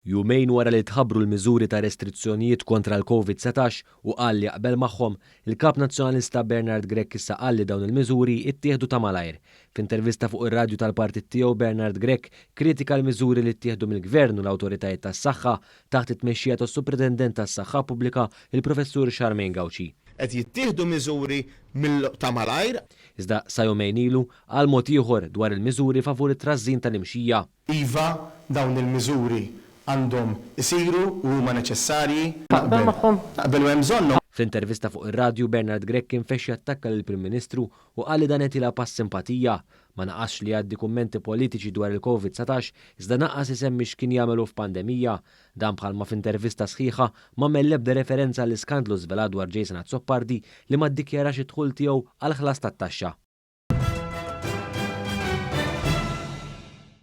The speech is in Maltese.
Jumejn wara li tħabbru l-miżuri ta' restrizzjonijiet kontra l-Covid-19 u qal li jaqbel magħhom, il-Kap Nazzjonalista Bernard Grech issa qal li dawn il-miżuri ttieħdu ta' malajr. F'intervista fuq ir-radju tal-partit tiegħu, Bernard Grech kritika l-miżuri li ttieħdu mill-Gvern u l-awtoritajiet tas-saħħa taħt it-tmexxija tas-Supretendent tas-Saħħa Pubblika, il-Professur Charmaine Gauci. Qed jittieħdu miżuri ta' malajr. Iżda sa jumejn ilu qal mod ieħor dwar il-miżuri favur it-trażżin tal-imxija. Iva, dawn il-miżuri għandhom isiru u huma neċessarji. Naqbel magħhom. Naqbel u hemm bżonnhom. Fl-intervista fuq ir-radju, Bernard Grech kien fex jattakka lill-Prim Ministru u qal li dan qed jilgħab għas-simpatija. Ma naqasx li jgħaddi kummenti politiċi dwar il-Covid-19 iżda naqas isemmi x'kien jagħmel hu f'pandemija. Dan bħalma f'intervista sħiħa m'għamel l-ebda referenza għall-iskandlu żvelat dwar Jason Azzopardi li ma ddikjarax id-dħul tiegħu għall-ħlas tat-taxxa.